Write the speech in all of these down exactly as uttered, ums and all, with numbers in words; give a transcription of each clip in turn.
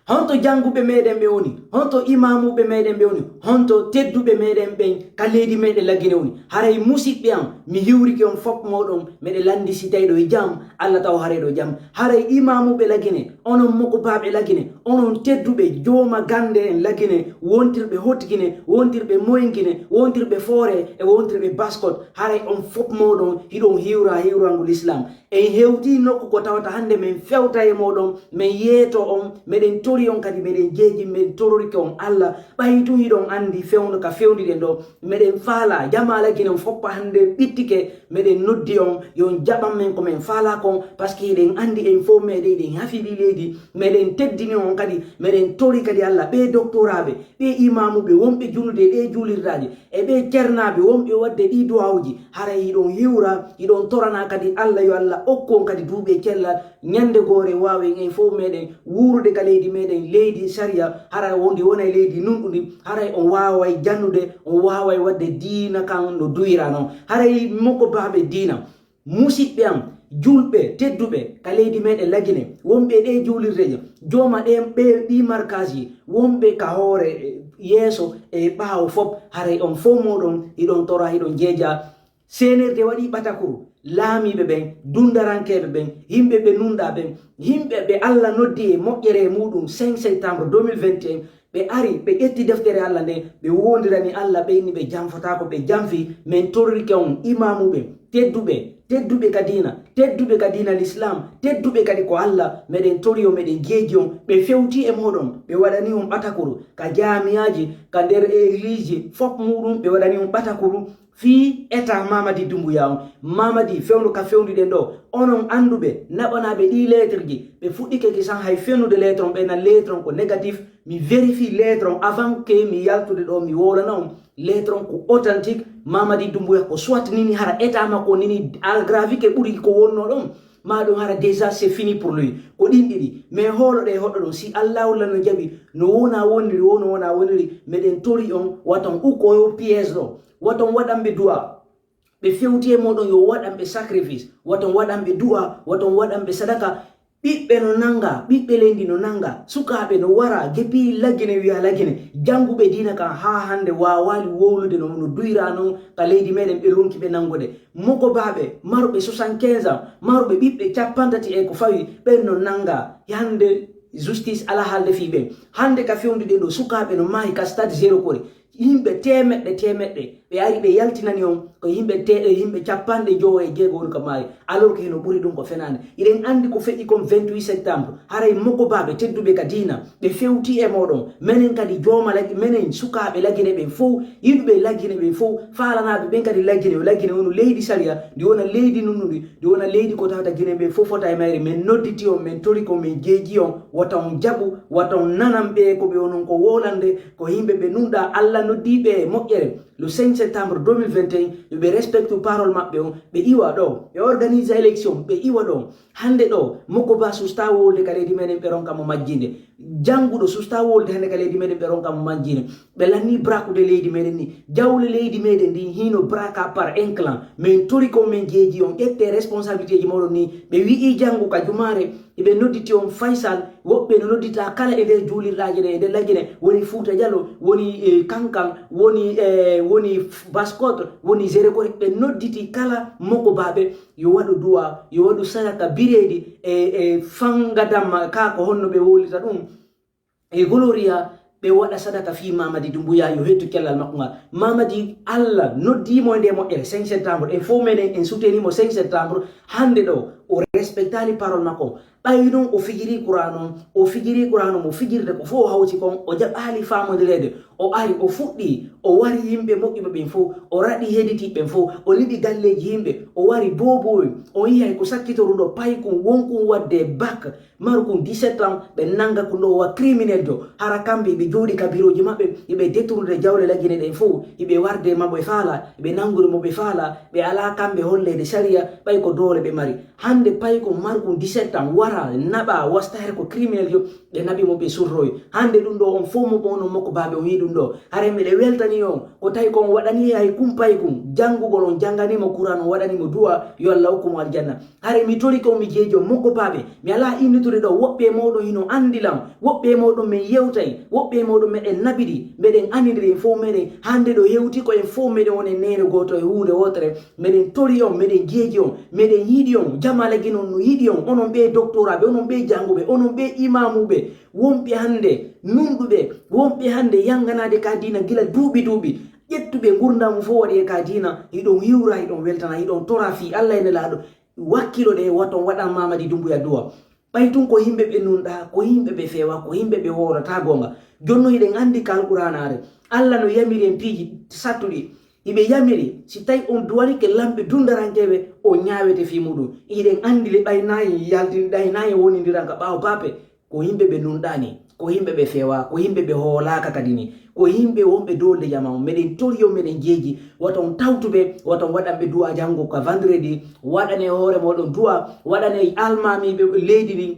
Honto jannguɓe meɗen ɓe woni? Honto imaamuɓe meɗen ɓe woni? Honto tedduɓe meɗen ɓen ka leydi meɗen Lagine woni? Haray musiɓɓe am, mi hiwrike on fof mooɗon, meɗe lanndi si tawi ɗo e jam, Allah taw haray ɗo jam. Haray imaamuɓe Lagine, onon mokobaaɓe Lagine, onon tedduɓe jooma gannde en Lagine, wontirɓe Hotgine, wontirɓe Moyengine, wontirɓe Foore e wontirɓe Baskot, haray on fof mooɗon hiɗon hiwra hiwrangol Islam. En hewtii nokku ko tawata hannde men fewta e mooɗon, men yeeto on, meɗen tori on kadi, meɗen jeeji, men tororike on Allah. Ɓay tun hiɗon anndi fewndo ka fewndi ɗen ɗo, meɗen faala, jamaa Lagine on foppa hannde ɓittike, meɗen noddi on, yo on jaɓan men ko men faala kon, parce que hiɗen anndi en fof meɗen hiɗen hafidi leydi, meɗen teddini on kadi, meɗen tori kadi Allah, ɓe doktoraaɓe, ɓe imaamuɓe, wonɓe junude e ɗe juulirɗaaji, e ɓe cernaaɓe, wonɓe waɗde ɗi duwawuji, haray hiɗon hiwra, hiɗon torana kadi Allah, yo Allah okku on kadi duuɓi e cellal, ñande goore waawen en fof meɗen wuurude ka leydi meɗen, leydi sariya, haray wondi wona e leydi nunɗundi, haray on waaway jannude, on waaway waɗde diina kan no duyira non. Haray mokobaaɓe diina, musiɓɓe am, julɓe tedduɓe ka leydi meɗen Lagine, wonɓe e ɗe juulirdeje, jooma ɗe, ɓe ɗi markaji, wonɓe ka hoore, e yeeso e ɓaawo fof, haray on fof mooɗon hiɗon tora, hiɗon jeeja. Seenirde waɗi ɓatakuru, laamiiɓe ɓen, dundarankeeɓe ɓen, yimɓe ɓe nunɗaa ɓen, yimɓe ɓe Allah noddi e moƴƴere e muuɗum cinq septembre deux mille vingt et un, ɓe ari, ɓe ƴetti deftere Allah nden, ɓe wondirani Allah, ɓe inni ɓe janfotaako, ɓe janfi, men torrike on imaamuɓe, tedduɓe, tedduɓe ka diina, tedduɓe ka diina l'islam, tedduɓe kadi ko Allah, meɗen tori on, meɗen jeeji on, ɓe fewti e mooɗon, ɓe waɗani on ɓatakuru, ka jaamiyaaji, ka nder église ji, fof muuɗum, ɓe waɗani on ɓatakuru, fii état Mamadi Doumbouya on. Mamadi, fewndo ka fewndi ɗen ɗo, onon annduɓe, naɓanaaɓe ɗii lettre ji, ɓe fuɗɗike ki san hay fennude lettre on, ɓe nan lettre on ko négatif, mi vérifie lettre on avant que mi yaltude ɗo, mi wowlana on. Lettre on ko authentique, Mamadi Doumbouya ko soit nini hara état makko nini aggravike ɓuri ko wonno ɗon, ma ɗum hara déjà c'est fini pour lui. Ko ɗin ɗiɗi. Mais hoolo ɗe hoɗo ɗon, si Allahu lan no jaɓi, no wona woniri, wo no wona woniri, meɗen tori on, wata on ukko yo piège ɗo, wata on waɗan ɓe du'a. Ɓe fewti e moɗon yo waɗan ɓe sacrifice, wata on waɗan ɓe du'a, wata on waɗan ɓe sadaka. Ɓiɓɓe no nanga, ɓiɓɓe leydi no nanga, sukaaɓe no wara, gepi Lagine wiya Lagine, jannguɓe diina kan haa hannde waawaali wowlude no, no duyra non ka leydi meɗen, ɓe ronki ɓe nangude. Mokobaaɓe marɓe soixante-quinze ans, marɓe ɓiɓɓe cappanɗe tati e ko fawi, ɓen no nanga. Hannde justice ala haalde fii ɓen. Hannde ka fewndi ɗen ɗo, sukaaɓe no maayi ka stade Zéro Kori. Yimɓe teemeɗɗe, teemeɗɗe, ɓe ari ɓe yaltinani on ko yimɓe te-, yimɓe cappanɗe jowo e jeego woni ko maayi, alors que hino ɓuri ɗum ko fenaande. Iɗen anndi ko feƴƴi kon vingt-huit septembre, haray mokobaaɓe tedduɓe ka diina, ɓe fewti e moɗon, menen kadi jooma Lagi-, menen sukaaɓe Lagine ɓen fow, yiɗuɓe Lagine ɓen fow, faalanaaɓe ɓen kadi Lagine, yo Lagine wonu leydi sariya, ndi wona leydi nunnundi, ndi wona leydi ko tawata Gine ɓen fow fota e mayre. Men nodditi on, men tori ko men jeeji on, wata on jaɓu, wata on nanan ɓe ko ɓe wonon ko wolande, ko yimɓe ɓe nunɗa, Allah noddi ɓe e moƴƴere. Le cinq septembre deux mille vingt et un, yo ɓe respecte parole maɓɓe on, ɓe iwa ɗo, ɓe organise élection, ɓe iwa ɗo. Hannde ɗo, Moko Ba susta wolde ka leydi meɗen, ɓe ronka mo majjinde. Jannguɗo susta wolde hannde ka leydi meɗen, ɓe ronka mo majjinde. Ɓe lanni brakude leydi meɗen ni. Jawle leydi meɗen ndi hino braka par un clan. Men tori ko men jeeji on, ƴette responsabilité ji moɗon ni. Ɓe wi'i janngu ka jumaare, ɓe nodditi on Faysal, woɓɓe no noddita kala e nder juulirɗaaji ɗe, e nder Lagine, woni Fuuta Jalo, woni, eh, Kankan, woni, eh, woni Baskot, woni Zéro Kori, ɓe nodditi kala Moko Baɓe, yo waɗu du'a, yo waɗu sadaka bireedi e, e fanga damma, ka ko honno ɓe wowlita ɗum. E Gloria, ɓe waɗa sadaka fii Mamadi Doumbouya, yo hettu cellal makko ngal. Mamadi, Allah noddi mo e nde moƴƴere cinq septembre, e fof menen en soutenir mo cinq septembre, hannde ɗo, o respectali parole makko. Ɓay non o fijiri Qur'an on, o fijiri Qur'an on, mo fijirde ko fof o hawti kon, o jaɓaali faamondireede. O ari, o fuɗɗi, o wari yimɓe moƴƴuɓe ɓen fof, o raɗi heeditiiɓe ɓen fof, o liɓi galleeji yimɓe, o wari boobowe, o yiyay ko sakkitoruɗo paykun wonkun waɗde bac, markun dix-sept ans, ɓe nanga kun ɗo o wa criminel jo. Hara kamɓe ɓe jooɗi ka birooji maɓɓe, ɓe détournude jawle Lagine ɗen fof, ɓe warde mo ɓe faala, ɓe nangude mo ɓe faala, ɓe alaa kamɓe holleede sariya, ɓay ko doole ɓe mari. Hannde paykun markun dix-sept ans wara naɓa wastare ko criminel yo ɓe naɓi mo ɓe surroyi. Hannde ɗum ɗo on fof mo ɓono mokko baaɓe on yi ɗum ɗo. Hare miɗe weltani on ko tawi ko on waɗani hay kum paykun janngugol on jannganimo Quran on waɗanimo du'a yo Allah hokku mo aljanna. Hare mi torike on mi jeeji on mokko baaɓe mi alaa innitude ɗo woɓɓe e mooɗon hino anndi lan woɓɓe e mooɗon men yewtay woɓɓe e mooɗon meɗen naɓidi meɗen anndidiri en fof meɗen hannde ɗo hewti ko en fof meɗen woni e neene gooto e huunde wootere. Meɗen tori on meɗen jeeji on meɗen yiɗi on jamalagi non no yiɗi on onon ɓe doctoraɓe onon ɓe jannguɓe onon ɓe imamuɓe wonɓe hannde nunɗuɓe wonɓe hannde yanganaade ka diina gila duuɓi duuɓi ƴettuɓe ngurndan mum fof waɗi e ka diina hiɗon hiwra hiɗon weltana hiɗon tora fii allah e nelaaɗo. Wakkilo ɗe waton waɗan mamadi dumbuya duwa. Ɓay tun ko yimɓe ɓe nunɗa ko yimɓe ɓe fewa ko yimɓe ɓe wowlata gonga. Jonno hiɗen anndi ka alqur'anaare allah no yamiri en piiji sattuɗi. Hiɓe yamiri si tawi on duwanike lamɓe dundarankeɓe on ñaawete fii muɗum. Hiɗen anndi le ɓay nayi yaltin ɗay nayi wonindiran ka ɓaawo baape. Ko yimɓe ɓe nunɗani ko yimɓe ɓe fewa ko yimɓe ɓe hoolaka kadi ni. Ko yimɓe wonɓe dolde jama on meɗen tori on meɗen jeeji. Wata on tawtuɓe wata on waɗanɓe du'a janngo ka vendredi. Waɗane hoore moɗon du'a waɗane almamiɓe leydi ndin.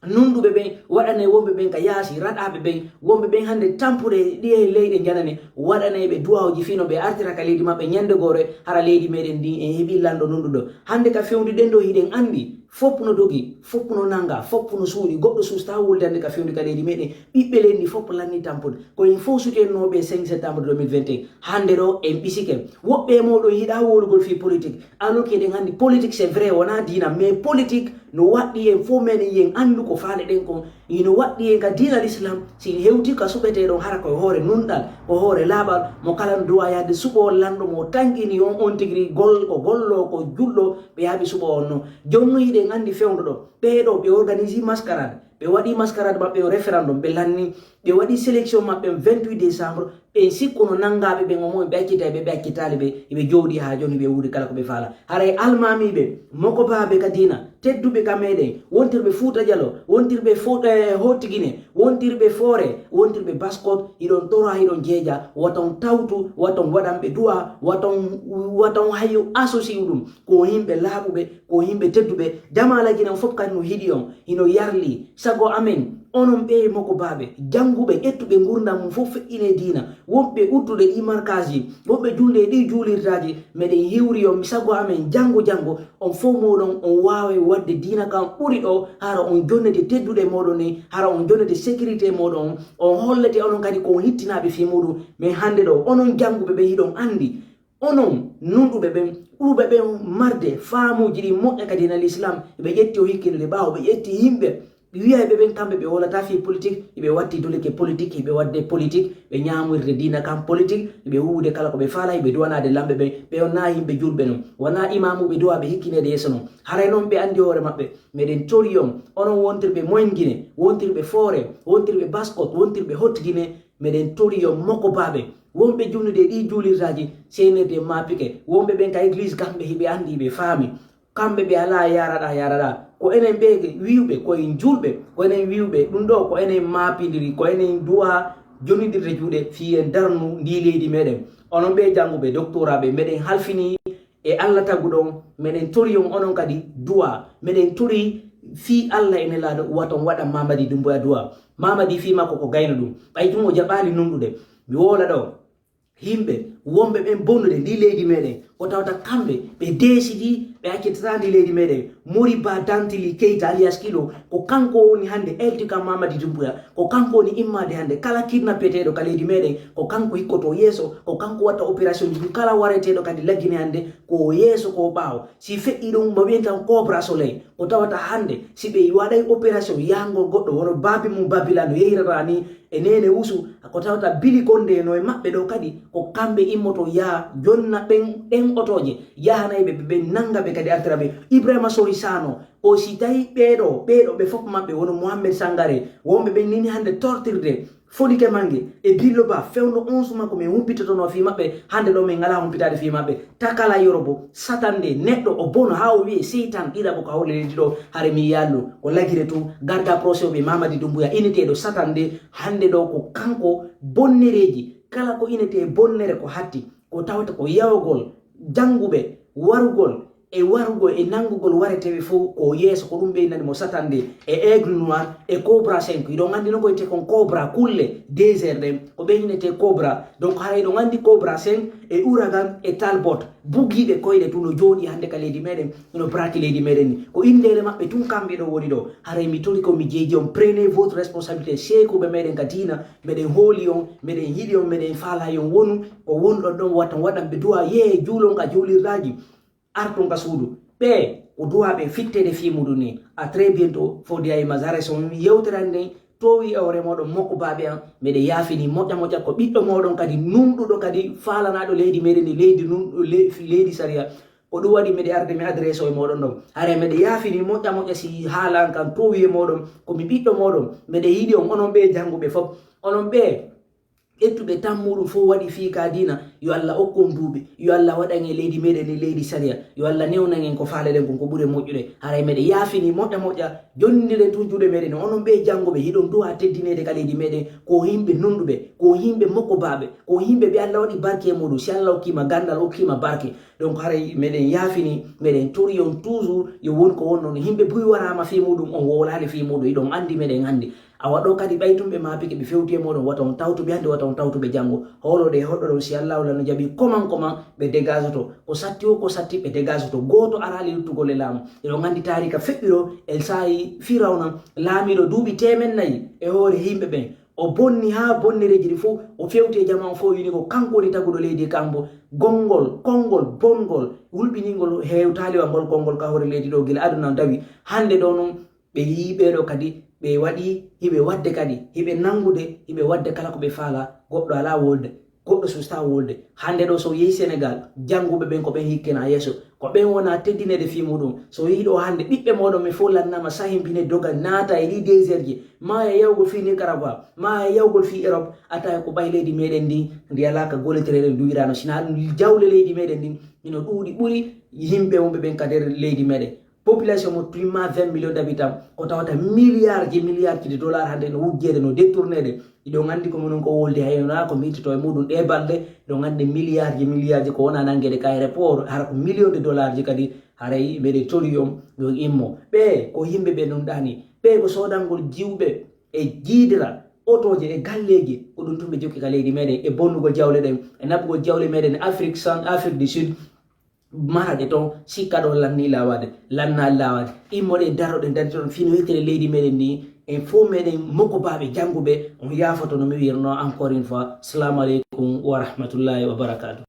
Nunɗuɓe ɓen waɗane wonɓe ɓen ka yaasi raɗaɓe ɓen wonɓe ɓen hannde tampuɗe ɗiye leyɗe janane. Waɗanayɓe du'awji fino ɓe artira ka leydi maɓɓe ñande gore. Hara leydi meɗen ndin en heɓi lanɗo nunɗuɗo hannde ka fewndi ɗen ɗo hiɗen anndi. Fof no dogi fof no nanga fof no suuɗi goɗɗo suusta wuldande ka fewndi ka leydi meɗen. Ɓiɓɓe leydi fof lanni tampude ko en fof sutennooɓe cinq septembre deux mille vingt et un. Hannde ɗo en ɓisike woɓɓe e moɗon yiɗa wolugol fii politique. Alors que eɗen anndi politique c'est vrai wona diina mais politique no waɗɗi en fof meɗen yen anndu ko faale ɗen kon. Ino waɗɗi en ka diina l'islam si en hewti ka suɓeteɗon hara koye hoore nunɗal ko hoore laaɓal mo kala no duwa yahde suɓo lanɗo mo tanqini on on tigiri gol ko gollo ko julɗo. Ɓe yaaɓi suɓo on non jonno hiɗen anndi fewndo ɗo ɓeeɗo ɓe organisi mascarade. Ɓe waɗi mascarade maɓɓe o référendum ɓe lanni ɓe waɗi sélection maɓɓe vingt-huit décembre. Ɓen sikkuno nanngaɓe ɓen omo ɓe accitay ɓe ɓe accitali ɓe. Eɓe jowɗi ha joni ɓe wuuri kala ko ɓe faala. Haray almamiɓe moko baabe ka diina tedduɓe ka meɗen wontirɓe fuuta jalo wontirɓe fo- eh, hotigine wontirɓe foore wontirɓe baskot hiɗon tora hiɗon jeeja waton tawtu waton waɗanɓe du'a waton waton hayo associé ɗum. Ko yimɓe laaɓuɓe ko yimɓe tedduɓe. Jamala ginen fof kadi no hiɗi on hino yarli sago amen. Onon ɓe moko baaɓe jannguɓe ƴettuɓe ngurndan mum fof feƴƴine diina wonɓe uddude ɗi markaji wonɓe julde e ɗi juulirdaji. Meɗen hiwri on sago amen janngo janngo on fof moɗon on waawe waɗde diina kan ɓuri ɗo hara on jonnete tedduɗe moɗon ni hara on jonnete sécurité moɗon on hollete onon kadi ko on hittinaɓe fii muɗum. Mais hannde ɗo onon jannguɓe ɓe hiɗon anndi onon nunɗuɓe ɓen ɓurɓe ɓen marde faamuuji ɗi moƴƴa kadi na l'islam. Ɓe ƴetti o hikkinude ɓaawo ɓe ƴetti yimɓe wiyayɓe ɓen kamɓe ɓe wolata fii politique. Hiɓe watti dulike politique hiɓe wadde politique ɓe ñamoyirde diina kam politique. Hiɓe wuwude kala ko ɓe faala hiɓe duwanade lamɓe ɓen. Ɓe on na yimɓe julɓe non wona imamuɓe duwaɓe hikkinede yeeso non. Haray noon ɓe anndi hoore maɓɓe. Meɗen tori on onon wontirɓe moyngine wontirɓe foore wontirɓe baskot wontirɓe hotgine. Meɗen tori on moko baaɓe wonɓe julnude e ɗi juulirdaji seenirde maapike wonɓe ɓen ka église kamɓe hiɓe anndi hiɓe faami. Kamɓe ɓe alaa yaraɗa yaraɗa ko enen ɓe wiwɓe ko en julɓe ko enen wiwɓe ɗum ɗo ko enen maapidiri ko enen duwa. Jonindirde juuɗe fii en darnu ndi leydi meɗen onon ɓe jannguɓe doctoraɓe meɗen halfini e allah taguɗon. Meɗen tori on onon kadi duwa meɗen tori fii allah e nelaaɗo waton waɗan mamadi dumboya duwa. Mamadi fii makko ko gayno ɗum ɓay tun o jaɓaali nunɗude. Mi woola ɗo yimɓe wonɓe ɓen bonnude ndi leydi meɗen ko tawata kamɓe ɓe deesidi ɓe accitata ndi leydi meɗen. Mori ba dantili keyta alias kilo ko kanko woni hannde elti kam mamadi dumbuya. Ko kanko woni immade hannde kala kidnappeteɗo ka leydi meɗen ko kanko hikkoto yeeso ko kanko watta opération ji ɗum kala wareteɗo kadi laggine hannde ko yeeso ko ɓaawo. Si feƴƴi ɗum mo wiyen kan cobra soleil ko tawata hannde si ɓe waɗay opération yahgol goɗɗo wono baabi mum babila no yehirata ni e nene wusu ko tawata bili konde no e maɓɓe ɗo kadi ko kamɓe immoto yaha jonna ɓen ɗen otooje yahanay ɓe ɓe nanga ɓe kadi artira ɓe. Ibrahima sori sano o si tawi ɓeeɗo ɓeeɗo ɓe fof maɓɓe wono mohammed sangare wonɓe ɓen nini hannde tortirde. Fodike mange e billo ba fewndo on suma ko min humpitotono fii maɓɓe. Hannde ɗo min ngala humpitaade fii maɓɓe. Takala yorobo satande neɗɗo o bono haa o wiye seytan ɗiɗaɓo ka holle leydi ɗo. Hare mi yallu ko lagire tu garda procès o ɓe mamadi dumbuya initeɗo satande. Hannde ɗo ko kanko bonnereeji kala ko inete bonnere ko hatti ko tawata ko yawagol jannguɓe warugol e warugol e nanngugol wareteeɓe fof ko yeeso, ko ɗum ɓeynani mo satande e aigle noir e cobra cinq. Hiɗon anndi noon ko wiyetee kon cobra kulle désert ɗen, ko ɓe innetee cobra. Donc hara hiɗon anndi cobra cinq e ouragan e talbot bugiiɓe koyɗe tun no jooɗii hannde ka leydi meɗen, no braaki leydi meɗen ni. Ko inndeele maɓɓe tun kamɓe ɗo woni ɗo. Haray mi tori ko mi jeeji on, prenez votre responsabilité, seekuɓe meɗen ka diina, meɗen hooli on, meɗen yiɗi on, meɗen faalaa on wonu ko wonɗon ɗon, waɗan waɗan ɓe du'a, yee juulon ka juulirlaaji. Arton ka suudu. Ɓe ko duwaaɓe fitteede fii muɗum ni. À très bientôt, Fodé Aimé Zaré, so mi yewterande toowi e hoore mooɗon mokko baaɓe an, meɗen yaafini moƴƴa moƴƴa ko ɓiɗɗo mooɗon kadi nunɗuɗo kadi faalanaaɗo leydi meɗen ni, leydi nun-, le-, leydi sariya. Ko ɗum waɗi meɗen arde mi adresse o e mooɗon ɗon. Haray meɗen yaafini moƴƴa moƴƴa si haala an kan toowi e mooɗon, ko mi ɓiɗɗo mooɗon, meɗen yiɗi on, onon ɓe jannguɓe fof, onon ɓe ƴettuɓe tan muɗum fof waɗi fii ka diina, yo Allah okku on duuɓi, yo Allah waɗan e leydi meɗen ni leydi sariya, yo Allah newnan en ko faaleɗen kon ko ɓuri moƴƴude. Haray meɗen yaafini moƴƴa moƴƴa, jonniren tun juuɗe meɗen, onon ɓe jannguɓe, hiɗon du'a teddineede ka leydi meɗen, ko yimɓe nunɗuɓe, ko yimɓe mokko baaɓe, ko yimɓe ɓe Allah waɗi barke e muɗum, si Allah okkii ma ganndal, okkii ma barke. Donc haray meɗen yaafini, meɗen tori on toujours, yo won ko wonno, yimɓe buy waraama fii muɗum, on wowlaali fii muɗum, hiɗon anndi meɗen anndi. Awa ɗo kadi ɓay tun ɓe maapike, ɓe fewti e mooɗon, wata on tawtu ɓe hannde, wata on tawtu ɓe janngo. Hoolooɗe e hoɗoɗon, si Allaahu lanno jaɓi, koman koman ɓe degazoto. Ko satti o, ko satti ɓe degazoto. Gooto araali luttugol e laamu. Eɗon anndi taariika feƴƴuɗo e saa'i Firawna, laamiiɗo duuɓi teemen nayi e hoore yimɓe ɓen. O bonni haa bonnereeji ɗin fof, o fewti e jamaa on fof, wini ko kanko woni taguɗo leydi kambo. Gonngol, konngol, bonngol, wulɓiningol hewtaali wa ngol konngol ka hoore leydi ɗo gila aduna dawi. Hannde ɗo non, ɓe yii ɓeeɗo kadi, ɓe waɗi, hiɓe waɗde kadi, hiɓe nanngude, hiɓe waɗde kala ko ɓe faala, goɗɗo alaa wolde, goɗɗo susta wolde. Hannde ɗo so yehi Senegal, jannguɓe ɓen ko ɓen hikkena yeeso, ko ɓen wona teddineede fii muɗum. So yehi ɗo hannde, ɓiɓɓe mooɗon ɓen fof lannaama sahimbine doga naata e ɗii désert ji, maaya yahugol fii Nicaragua, maaya yahugol fii Europe, a tawa ko ɓay leydi meɗen ndi, ndi alaa ka golletereeɗen duwiraano, sinaa ɗum jawle leydi meɗen ndin, hino ɗuuɗi ɓuri yimɓe wonɓe ɓen ka nder leydi meɗen. Population mo timma vingt millions d'habitants, ko tawata milliard ji, milliard ji de dollars hannde no wujjeede, no détourneede. Hiɗon anndi ko minen ko wolde, hay wonaa ko mi ittoto e muɗum ɗee balɗe, hiɗon anndi milliard ji, milliard ji ko wona nanngeede ka aéroport, hara ko million de dollars ji kadi, haray meɗen tori on yo immo. Ɓe ko yimɓe ɓe nunɗaani, ɓe ko soodangol jiwɓe e jiidira, otooje e galleeji, ko ɗum tun ɓe jokki ka leydi meɗen, e bonnugol jawle ɗen, e naɓugol jawle meɗen Afrique Cent-, Afrique du Sud, maraɗe ton, sikka ɗon lanni laawaade, lannaali laawaade. Immoɗen, daroɗen, daritoɗen, fino yettere leydi meɗen ni, en fof meɗen mokko baaɓe jannguɓe, on yaafoto no mi wiirno encore une fois. Salamu aleykum wa rahmatullahi wa barakatuh.